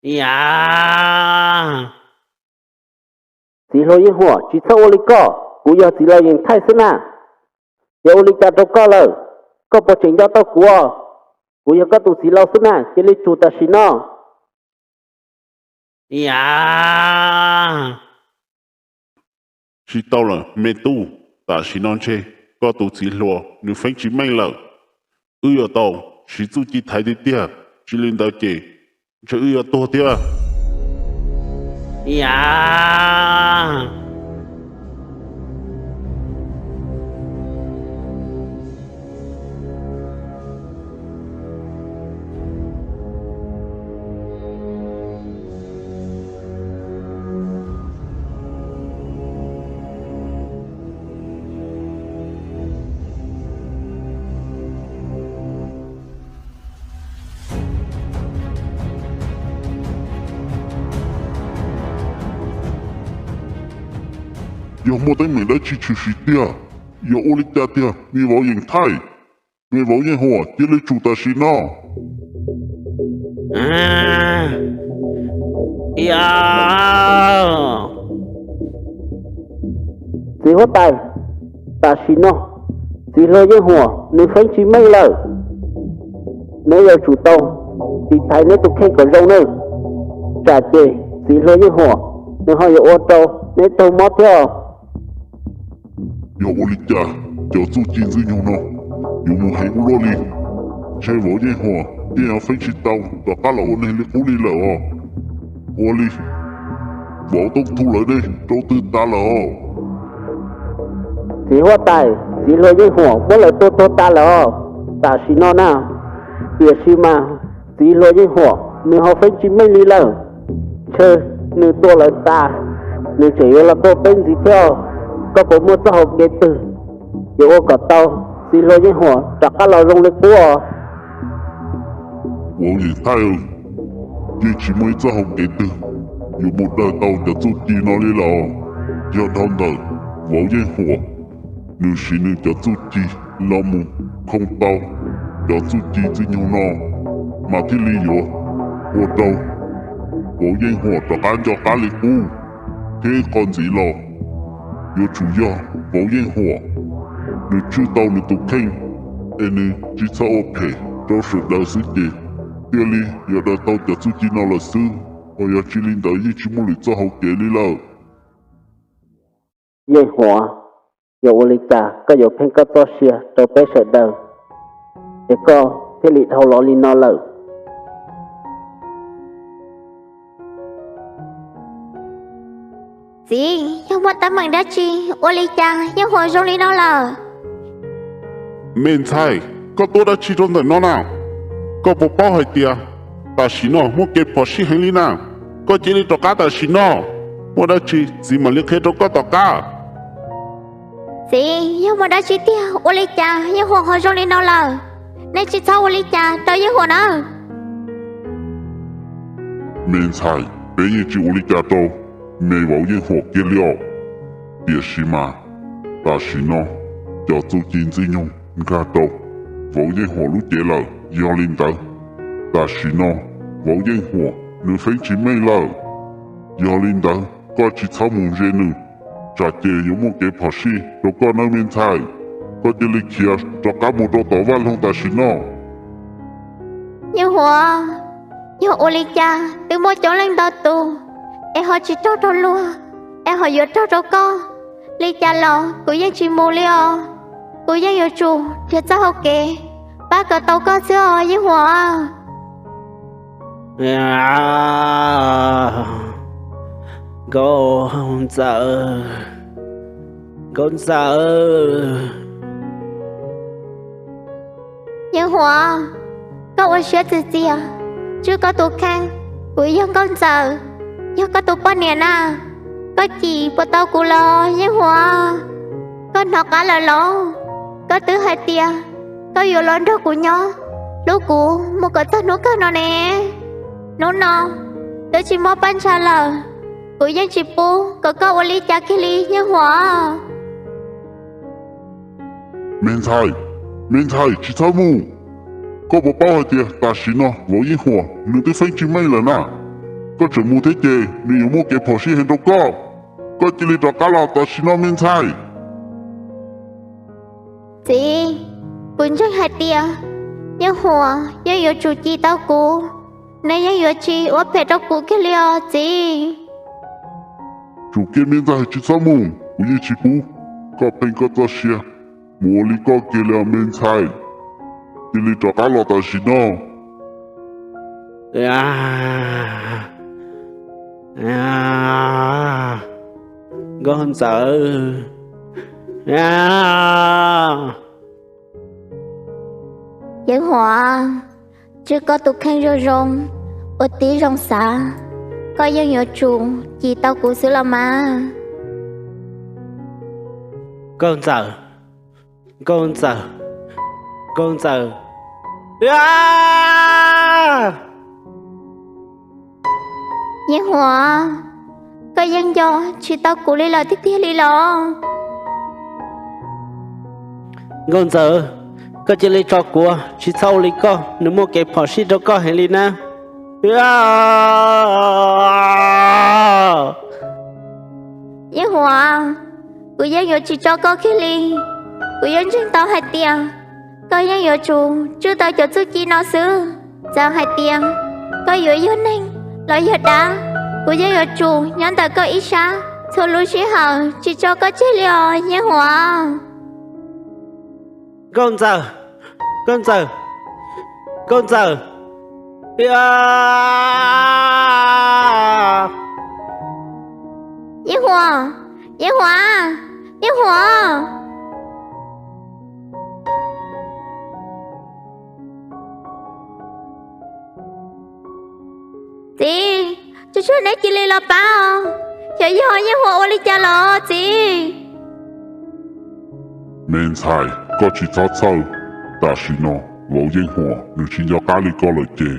Ib yam, txiv hluas Yeej Huam, tsis txhob ua li koj, kuv yog txiv laus Yeem Thaij xwb na. Yog ua li cas rau koj lawm? Koj puas tseem nco tau kuv os? Kuv yog koj tus txiv laus xwb na, cia li tsum tam sim no. Ib yam, tsis tau lawm me tub, tam sim no ntshe koj tus txiv hluas nws feeb tsis meej lawm. Wb yuav tau siv txuj ci thaiv tiag tiag, tsis li ntawd ces ntshe wb yuav tuag thiab. Ib yam, yog muaj teeb meem dab tsi tshwm sim tiag? Yog ua li cas tiag me vauv Yeem Thaij, me vauv Yeej Huam, cia li tsum tam sim no. Ib yam, txiv huab tais, tam sim no txiv hluas Yeej Huam nws feeb tsis meej lawm. Neb yuav tsum tau tiv thaiv neb tus kheej kom zoo nawb, tsam ces txiv hluas Yeej Huam nws ho yuav ua rau neb raug mob thiab. Yog ua li cas cov txuj ci ntxwg nyoog no yuav mus heev ua luaj li? Ntshe vauv Yeej Huam yeej yuav feeb tsis tau rov qab los ua neeg li qub li lawm os. Ua li vauv Tooj Thu lawv dej rau twg tas lawm os? Txiv huab tais, txiv hluas Yeej Huam muab lawv tua tuag tas lawm os, tam sim no na. Tiam sis mas txiv hluas Yeej Huam nws ho feeb tsis meej li lawm. Ntshe nws tua lawv tas, nws tseem yuav los tua peb ntxiv thiab. Koj puas muaj txoj hau kev twg yuav ua kom tau txiv hluas Yeej Huam rov qab los zoo li qub os? Vauv Yeej Thaij, yeej tsis muaj ib txoj hau kev twg yuav mus daws tau cov txuj ci no li lawm. Yog dhau ntawm vauv Yeej Huam nws siv nws cov txuj ci los mus khoo tau cov txuj ci ntxwg nyoog no, mas thiaj li yuav ua rau vauv Yeej Huam rov qab nco qab li qub. Thiab ib qho ntxiv los yuav tsum yog vauv Yeej Huam nws tswj tau nws tus kheej es nws tsis txhob ua phem rau sawv daws xwb ces thiaj li yuav daws tau cov txuj ci no lawm xwb. Ho yog tsis li ntawd yeej tsis muaj lwm txoj hau kev li lawm. Yeej Huam, yog ua li cas koj yuav pheej koj txoj sia rau peb sawv daws, es koj thiaj li dhau los li no lawm? Txiv, yog muaj teeb meem dab tsi ua li cas Yeej Huam zoo li no lawm? Me ntxhais, koj tuaj dab tsi rau ntawm no na? Koj puas paub hais tias tam sim no muaj kev phom sij heev li na? Koj cia li rov qab tam sim no, muaj dab tsi txiv mam li qhia rau koj tom qab. Txiv, yog muaj dab tsi tiag ua li cas Yeej Huam ho zoo li no lawm? Nej tsis txhob ua li cas rau Yeej Huam nawb. Me ntxhais, peb yeej tsis ua li cas rau me vauv Yeej Huam kiag li os. Tiam sis mas tam sim no cov txuj ci ntxwg nyoog nkag rau vauv Yeej Huam lub cev lawm. Yog li ntawd, tam sim no vauv Yeej Huam nws feeb tsis meej lawm. Yog li ntawd koj tsis txhob mus ze nws, tsam ces yuav muaj kev phom sij rau koj nawb me ntxhais. Koj cia li khiav rov qab mus rau tom vaj loog tam sim no. Yeej Huam, yog ua li cas twb muaj coob leej ntau tus es ho tsis raug rau luag, es ho yuav raug rau koj? Li cas los kuv yeej tsis mus li os. Kuv yeej yuav tsum nrhiav txoj hau kev pab kom tau koj xwb os Yeej Huam. Nkauj Ntxawm, Nkauj Ntxawm. Yeej Huam, koj ua siab txias txias, tswj koj tus kheej, kuv yog Nkauj Ntxawm, yog koj tus poj niam na. Koj cim puas tau kuv los Yeej Huam? Koj hnov qab lawm los? Koj twb hais tias koj yuav los nrog kuv nyob, hlub kuv mus kom txog hnub kawg no ne. Hnub no twb tsis muaj paj ntsha lawm, kuv yeej tsis pub kom koj ua li cas kiag li Yeej Huam. Me ntxhais, me ntxhais, tsis txhob mus. Koj puas paub hais tias tam sim no vauv Yeej Huam nws twb feeb tsis meej lawm na? Koj tseem mus thiab ces nws yuav muaj kev phom sij heev rau koj. Koj cia li rov qab los tam sim no me ntxhais. Txiv, kuv ntseeg hais tias Yeej Huam yeej yuav tsum cim tau kuv, nws yeej yuav tsis ua phem rau kuv kiag li os txiv. Tsum kiag me ntxhais, tsis txhob mus, kuv yeej tsis pub koj pheej koj txoj sia mus ua li koj kiag li os me ntxhais. Cia li rov qab los tam sim no. Nkauj Ntxawm, Yeej Huam, tswj koj tus kheej zoo zoo, ua tib zoo xav, koj yeej yuav tsum cim tau kuv xwb los mas. Nkauj Ntxawm, Nkauj Ntxawm, Nkauj Ntxawm. Yeej Huam, koj yeej nco tsis tau kuv li lawm tiag tiag li los? Nkauj Ntxawm, koj cia li tso kuv, tsis txhob ua li koj, nws muaj kev phom sij rau koj heev li na. Yeej Huam, kuv yeej yuav tsis tso koj kiag li. Kuv yeej ntseeg tau hais tias koj yeej yuav tsum tswj tau cov txuj ci no xwb. Txawm hais tias koj yuav yog neeg los yog dab, kuv yeej yuav tsum nyob ntawm koj ib sab txhua lub sij hawm tsis tso koj tseg li os Yeej Huam. Nkauj Ntxawm, Nkauj Ntxawm, Nkauj Ntxawm. Yeej Huam, Yeej Huam, Yeej Huam. Txiv, tsuag tsuag neb cia li los pab os, xyov yog Yeej Huam ua li cas los txiv. Me ntxhais, koj tsis txhob txhawj. Tam sim no vauv Yeej Huam nws tsis nco qab li koj lawm ces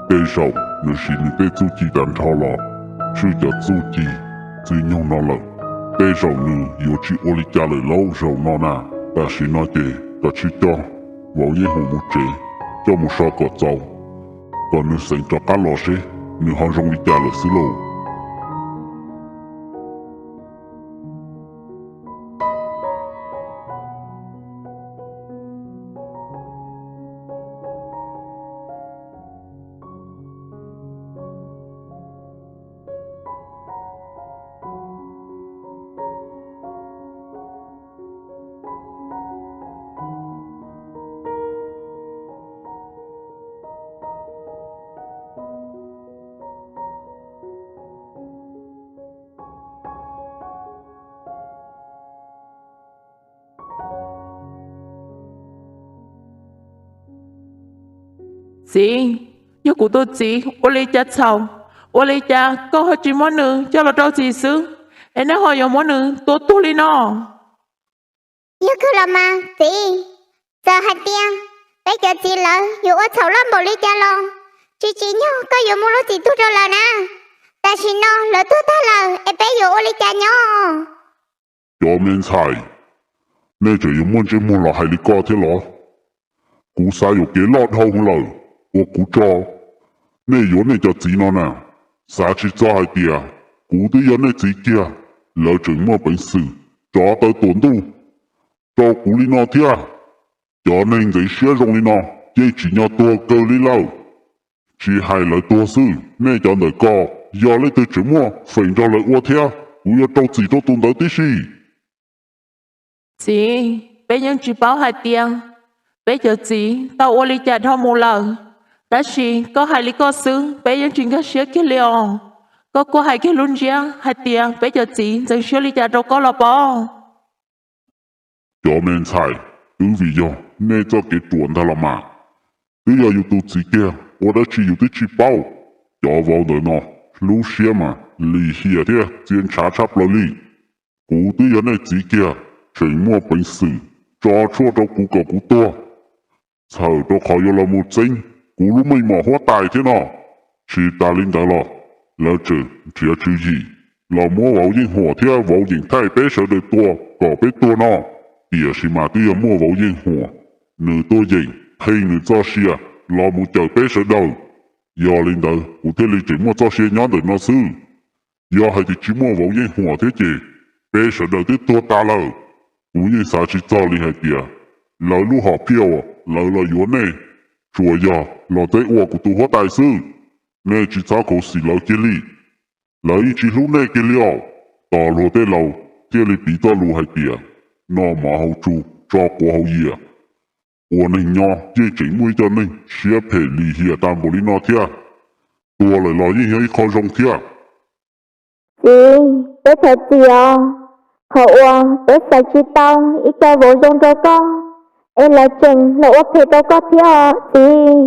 tej zaum nws siv nws tej txuj ci tag nrho los tswj cov txuj ci txwj nyoog no lawm. Tej zaum nws yuav tsis ua li cas lawm lauj zaum no na. Tam sim no ces koj tsij coj vauv Yeej Huam mus tsev, coj mus so kom txaus, kom nws xeev rov qab los seb nws ho zoo li cas lawm xwb lauj. Txiv, yog kuv tus txiv ua li cas txhaum, ua li cas koj ho tsis muab nws coj los rau txiv xwb, es nej ho yuav muab nws tua tuag li no? Yog kawg los mas txiv, txawm hais tias peb cov txiv lawv yuav ua txhaum loj npaum li cas los tsis tsim nyog koj yuav muab lub txim tuag rau lawv na. Tam sim no lawv tuag tag lawm es peb yuav ua li cas nyob? Cov me ntxhais, nej tseem yuav muaj ntsej muag los hais li koj thiab los? Kuv xav yuam kev loj dhau lawm uas kuv tso nej yuav nej cov txiv no na. Xav tsis txog hais tias kuv twb yog nej txiv kiag, lawv tseem muaj peev xwm tso taw tuam ntuj rau kuv li no thiab. Cov neeg ntxeev siab zoo li no yeej tsim nyog tuag kawg li lawm. Tsis hais lawv tuag xwb, nej cov ntawm ko yog leej twg tseem muaj feem nrog lawv ua thiab, kuv yuav rau txim rau tus ntawd tib si. Txiv, peb yeej tsis paub hais tias peb cov txiv tau ua li cas dhau mus lawm, tab sis koj hais li koj xwb peb yeej tsis nkag siab kiag li os. Koj kuj hais kiag lub ntsiab hais tias peb cov txiv ntxeev siab li cas rau koj los pob. Cov me ntxhais, twb vim yog nej txoj kev ruam ntag los mas. Twb yog yus tus txiv kiag ua dab tsi yus twb tsis paub. Cov vauv ntawd no lub siab mas lim hiam thiab txia ntshav tshaj plaws li. Kuv twb yog nej txiv kiag, tseem muaj peev xwm tso tshuaj rau kuv kom kuv tuag. Txhawm rau qhov yuav los mus txeeb kuv lub meej mom huab tais thiab no. Tsis tas li ntawd los lawv tseem nrhiav tswv yim los muab vauv Yeej Huam thiab vauv Yeem Thaij peb sawv daws tua kom peb tuag no. Tiam sis mas twb yog muaj vauv Yeej Huam, nws tuaj yeem qhia nws txoj sia los mus cawm peb sawv daws. Yog li ntawd kuv thiaj li tseem muaj txoj sia nyob ntawm no xwb. Yog hais tias tsis muaj vauv Yeej Huam thiab ces peb sawv daws twb tuag tas lawm. Kuv yeej xav tsis txog li hais tias lawv lub hom phiaj uas lawv los yuav nej, tsuas yog los txeb ua kuv tus huab tais xwb. Nej tsis txhob khuv xim lawv kiag li. Lawv yeej tsis hlub nej kiag li os. Tos luag tej laus thiaj li piv txoj lus hais tias noj mov hauv tsu, tso quav hauv yias. Ua neeg nyob yeej tseem muaj ib co neeg siab phem lim hiam tas npaum li no thiab. Tuag lawm los yeej yog ib qho zoo thiab. Txiv, peb thov txim os, qhov uas peb xaiv tsis tau ib co vauv zoo rau koj, es lawv tseem los ua phem rau koj thiab os txiv.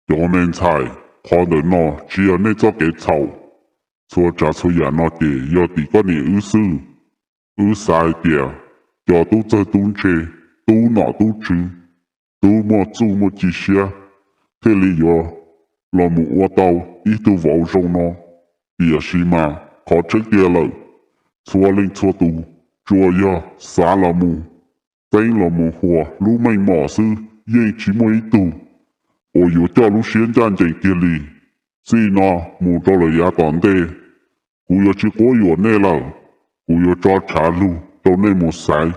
Cov me ntxhais, qhov ntawm no tsis yog nej txoj kev txhaum. Txhua tsav txhua yam no ces yog tim koj niam wb xwb. Wb xav hais tias cov tub txawj tub ntse, tub nom tub tswv, tub muaj txuj muaj ci siab thiaj li yuav los mus ua tau ib tug vauv zoo no. Tiam sis mas qhov tseeb tiag lawm, txhua leej txhua tus tsuas yog xav los mus txeeb los mus huas lub meej mom xwb, yeej tsis muaj ib tug uas yuav coj lub siab ncaj ncees kiag li. Txij no mus rau lawm yav tom ntej, kuv yuav tsis quab yuam nej lawm. Kuv yuav tso tshav lug rau nej mus xaiv.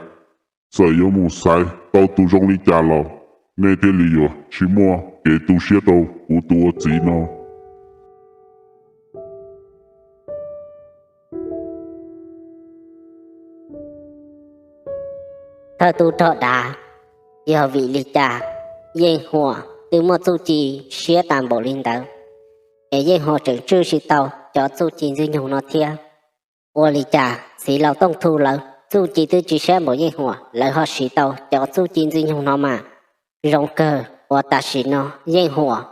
Txawm yuav mus xaiv tau tus zoo li cas los nej thiaj li yuav tsis muaj kev tu siab rau kuv tus ua txiv no. Thawj tub rog dav, yog vim li cas Yeej Huam twb muaj txuj ci siab tas npaum li ntawd, es Yeej Huam tseem tswj tsis tau cov txuj ci ntxwg nyoog no thiab? Ua li cas txiv laus Tooj Thu lawv txuj ci twb tsis siab npaum Yeej Huam, lawv ho siv tau cov txuj ci ntxwg nyoog no mas? Zoo kawg uas tam sim no Yeej Huam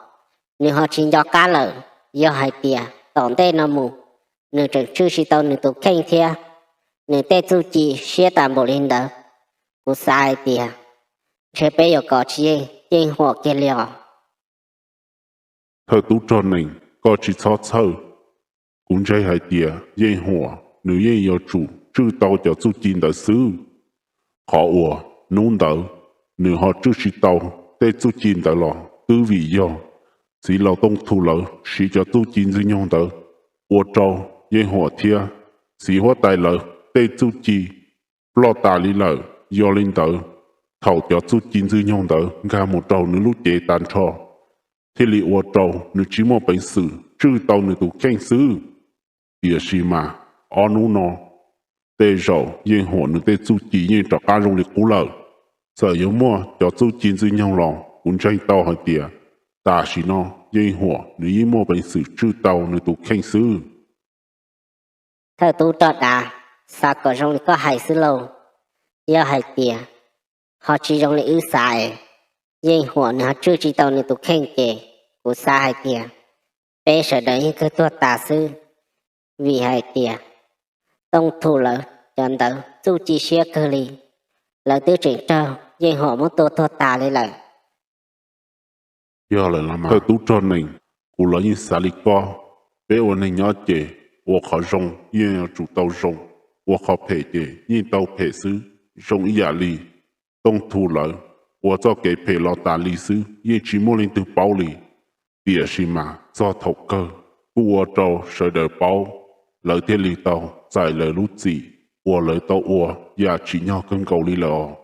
nws ho tsis nco qab lawm. Yog hais tias tom ntej no mus nws tseem tswj tsis tau nws tus kheej thiab, nws tej txuj ci siab tas npaum li ntawd, kuv xav hais tias ntshe peb yuav kov tsis yeej Yeej Huam kiag li os. Thawj tub rog Nees, koj tsis txhob txhawj. Kuv ntseeg hais tias Yeej Huam nws yeej yuav tsum tswj tau cov txuj ci ntawd xwb. Qhov uas hnub ntawd nws ho tswj tsis tau tej txuj ci ntawd los twb vim yog txiv laus Tooj Thu lawv siv cov txuj ci ntxwg nyoog ntawd ua rau Yeej Huam thiab txiv huab tais lawv tej txuj ci ploj tas li lawm. Yog li ntawd, thaum cov txuj ci ntxwg nyoog ntawd nkag mus rau nws lub cev tag nrho, thiaj li ua rau nws tsis muaj peev xwm tswj tau nws tus kheej xwb. Tiam sis mas ob hnub no tej zaum Yeej Huam nws tej txuj ci yeej rov qab zoo li qub lawm. Txawm yuav muaj cov txuj ci ntxwg nyoog los kuv ntseeg tau hais tias tam sim no Yeej Huam nws yeej muaj peev xwm tswj tau nws tus kheej xwb. Thawj tub rog dav, xav kom zoo li koj hais xwb lauj. Yog hais tias ho tsis zoo li wb xav es Yeej Huam nws ho tswj tsis tau nws tus kheej ces kuv xav hais tias peb sawv daws yeej kawg tuag tas xwb. Vim hais tias Tooj Thu lawv cov ntawd txuj ci siab kawg li, lawv twb tseem raug Yeej Huam muab tua tuag tas li lawm. Yog lawm los mas thawj tub rog Nees, kuv los yeej xav li koj. Peb ua neeg nyob ces ua qhov zoo yeej yuav tsum tau zoo, ua qhov phem ces yeej tau phem xwb. Zoo ib yam li Tooj Thu lawv ua txoj kev phem los tas li xwb yeej tsis muaj leej twg paub li. Tiam sis mas txog thaum kawg kuj ua rau sawv daws paub, lawv thiaj li tau txais lawv lub txim uas lawv tau ua yam tsim nyog kawg nkaus li lawm os.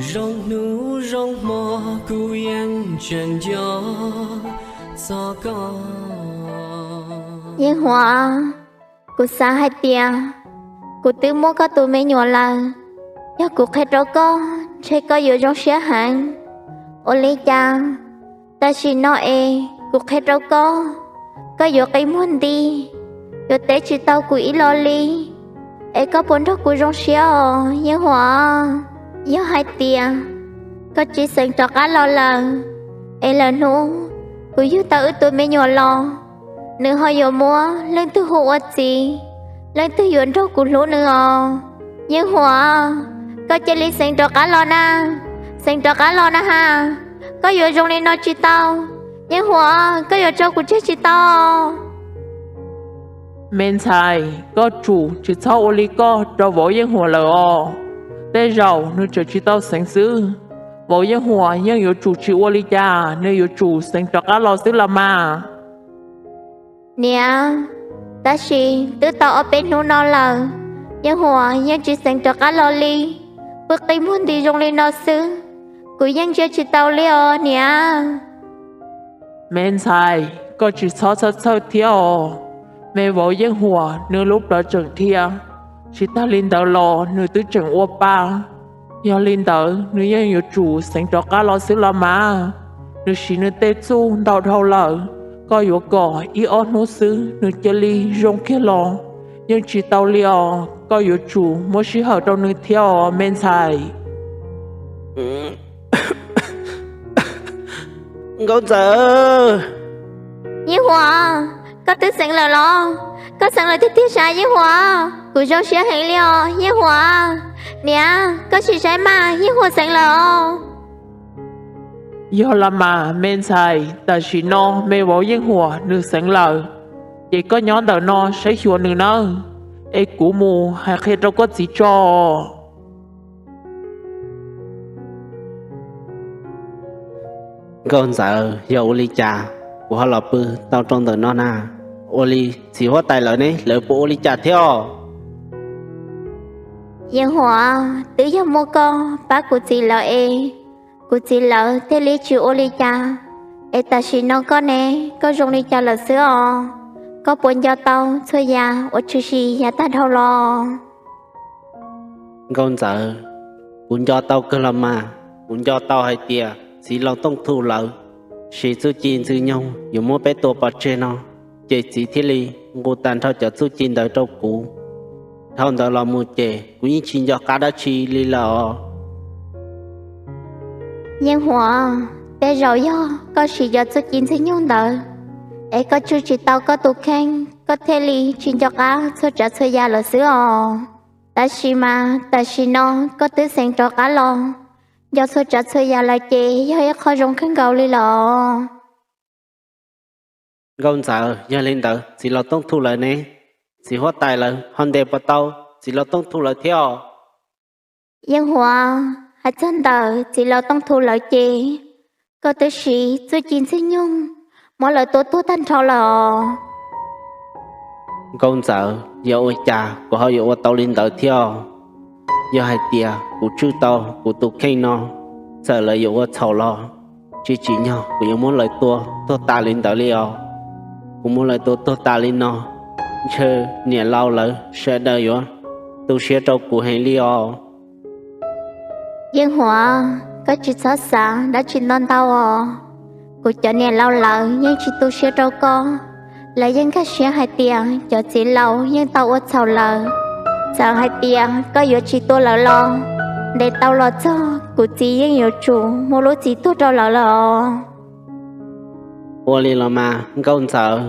Zoo hnub zoo hmo kuv yeej tseem nco txog koj. Yeej Huam, kuv xav hais tias kuv twb muaj koj tus me nyuam lawm. Yog kuv qhia rau koj ntshe koj yuav zoo siab heev. Ua li cas tam sim no es kuv qhia rau koj, koj yuav qi muag nti, yuav teb tsis tau kuv ib los li. Es koj puas nrog kuv zoo siab os Yeej Huam? Yog hais tias koj tsis xeev rov qab los lawm, es lwm hnub kuv yug tau wb tus me nyuam los, nws ho yuav muab leej twg hu ua txiv, leej twg yuav nrog kuv hlub nws os? Yeej Huam, koj cia li xeev rov qab los na, xeev rov qab los na ha, koj yuav zoo li no tsis tau. Yeej Huam, koj yuav tso kuv tseg tsis tau. Me ntxhais, koj tsum tsis txhob ua li koj rau vauv Yeej Huam lawm os. Tej zaum nws tseem tsis tau xeev xwb, vauv Yeej Huam yeej yuav tsum tsis ua li cas, nws yuav tsum xeev rov qab los xwb los mas. Niam, tab sis twb tau ob peb hnub no lawm, Yeej Huam yeej tsis xeev rov qab los li, pw qi muag nti zoo li no xwb, kuv yeej ntsia tsis tau li os niam. Me ntxhais, koj tsis txhob txhawj txhawj thiab os. Me vauv Yeej Huam nws lub plawv tseem dhia, tsis tag li ntawd los nws twb tseem ua pa. Yog li ntawd nws yeej yuav tsum xeev rov qab los xwb los mas. Nws siv nws tej txuj ntau dhau lawm, koj yuav kom ib ob hnub xwb nws cia li zoo kiag los yeej tsis tau li os. Koj yuav tsum muab sij hawm rau nws thiab os me ntxhais. Nkauj Ntxawm. Yeej Huam, koj twb xeev lawm los? Koj xeev lawm tiag tiag sav Yeej Huam? Kuv zoo siab heev li os Yeej Huam. Niam, koj sim saib mas, Yeej Huam xeev lawm os. Yog los mas me ntxhais, tam sim no me vauv Yeej Huam nws xeev lawm, ces koj nyob ntawm no saib xyuas nws nawb, es kuv mus hais qhia rau koj txiv tso. Nkauj Ntxawm, yog ua li cas kuv ho los pw tau rau ntawm no na? Ua li txiv huab tais lawv ne, lawv puas ua li cas thiab os? Yeej Huam, twb yog muaj koj pab kuv txiv lawv es kuv txiv lawv thiaj li tsis ua li cas. Es tam sim no koj ne, koj zoo li cas lawm xwb os? Koj puas nco tau txhua yam uas tshwm sim yav tag dhau los? Nkauj Ntxawm, kuv nco tau kawg los mas. Kuv nco tau hais tias txiv laus Tooj Thu lawv siv txuj ci Ntxwg Nyoog yuav muab peb tua pov tseg no, ces txiv thiaj li nqus tag nrho cov txuj ci ntawd rau kuv. Dhau ntawd los mus ces kuv yeej tsis nco qab dab tsi li lawm os. Yeej Huam, tej zaum yog koj siv cov txuj ci Ntxwg Nyoog ntawd es koj tswj tsis tau koj tus kheej, koj thiaj li tsis nco qab txhua tsav txhua yam lawm xwb os. Tab sis mas tam sim no koj twb xeev rov qab los, nco txhua tsav txhua yam lawm ces yog ib qho zoo kawg nkaus li lawm os. Nkauj Ntxawm, yog li ntawd txiv laus Tooj Thu lawv ne, txiv huab tais lawv ho ntes puas tau txiv laus Tooj Thu lawv thiab os? Yeej Huam, hais txog ntawm txiv laus Tooj Thu lawv ces koj twb siv txuj ci Ntxwg Nyoog muab lawv tua tuag tag nrho lawm os. Nkauj Ntxawm, yog ua cas kuv ho yuav ua tau li ntawd thiab? Yog hais tias kuv tswj tau kuv tus kheej no, txawm lawv yuav ua txhaum los tsis tsim nyog kuv yuav muab lawv tua tuag tas li ntawd li os. Kuv muab lawv tua tuag tas li no, ntshe niam laus lawv sawv daws yuav tu siab rau kuv heev li os. Yeej Huam, koj tsis txhob xav dab tsi ntau ntau os. Kuv cov niam laus lawv yeej tsis tu siab rau koj. Lawv yeej nkag siab hais tias cov txiv laus yeej tau ua txhaum lawm. Txawm hais tias koj yuav tsis tua lawv los, ntes tau los txog kuv txiv yeej yuav tsum muab lub txim tuag rau lawv lawm os. Ua li los mas Nkauj Ntxawm,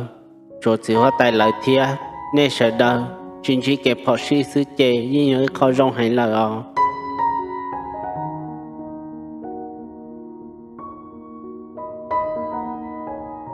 tsuas txiv huab tais lawv thiab nej sawv daws tsis ntsib kev phom sij xwb ces yeej yog ib qho zoo heev lawm os.